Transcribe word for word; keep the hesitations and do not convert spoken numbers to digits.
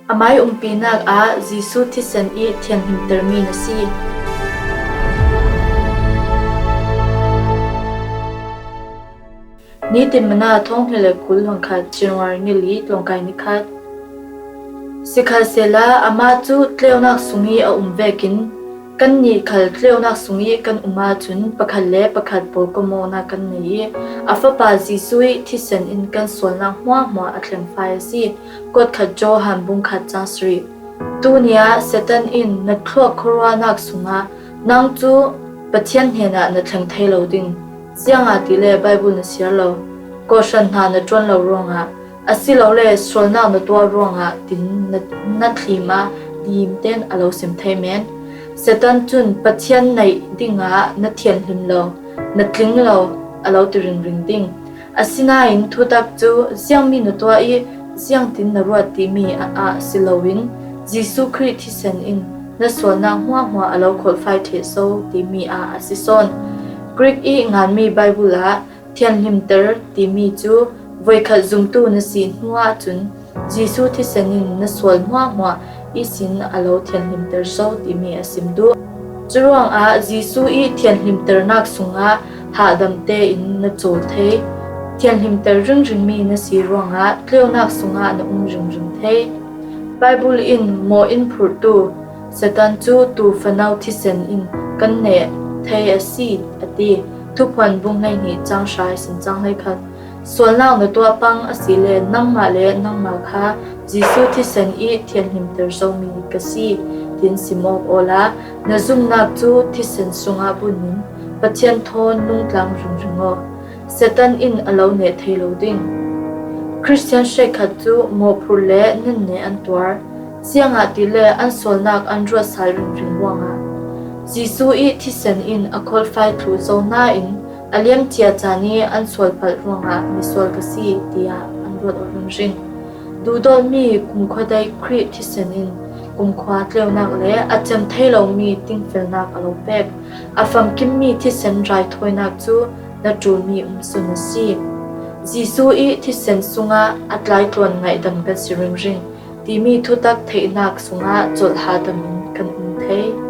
A mai umpinak ah Jesuh thisen i thianhlimtermi na si. Nitin Mana thawng hnih le kul hong khat, January ni li, tlawngkai ni khat. Sikhalsehla amah cu tleunak sung i a um vekin kannih khal tleunak sung i kan um ahcun pakhat le pakhat pawlkomawknak kan nei i a Fapa Jesuh i thisen in kan sualnak hmuahhmuah a thlengfai a si. Kuat khat Johan bung khat cang sarih. Tuni ah Satan in na thluak khuaruahnak sungah nang cu Pathian hnenah na thleng thei lo ding, ziangahtile Baibal na siar lo, kawhhran hna na ṭuan lo ruangah, asilole sualnak na tuah ruangah tin na, na thlim ah dim tein a lo sim thei men. Satan cun Pathian naih dingah na thianhlim lo, na tling lo a lo ti ringring ding. Asinain thutak cu ziangmi na tuah i ziangtin na ruat timi ah, ah si loin Jesuh Khrih thisen in na sualnak hmuahhmuah a lo kholhfai ṭheh so timi ah a si sawn. Greek i nganmi Baibal ah thianhlimter timi cu voikhat zumtu na si hnu ahcun Jesuh thisen in na sual hmuahhmuah ihsin a lo thianhlimter so timi a sim duh. Curuangah Jesuh i thianhlimternak sungah hahdam tein na cawl thei. Thianhlimter ringringmi na si ruangah tleunak sungah na um ringring thei. Baibal in maw in phurhtu Satan cu tu fano thisen in kan neh thei a si, a ti. Thuphuan bung hleihnih cang hra ihsin cang hleikhat. Sualnak na tuah pang asile nangmah le nangmah kha Jesuh thisen i thianhlimter zomi ka si, tin sim awk awla na zumnak cu thisen sungah bunin Pathian thawn nungtlang ringring aw. Satan in a lo neh thei lo ding. Khristian hrekkhat cu mawhphurh le nenne an tuar, ziangahtile an sualnak an ruat sal ringring ruangah. Jesuh i thisen in a kholhfai thluh zo nain a liamcia caan i an sual palh ruangah misual ka si, tiah an ruat aw ringring. Duhdawtmi kumkhua daih Khrih thisen in kumkhua tleunak le a cem thei lomi tingfelnak a lo pek. A famkimmi thisen raithawinak cu na ṭulmi umsun a si. Jesuh i thisen sungah a tlaitluan ngaihdam kan si ringring timi thutak theihnak sungah colh hahdam in kan um thei.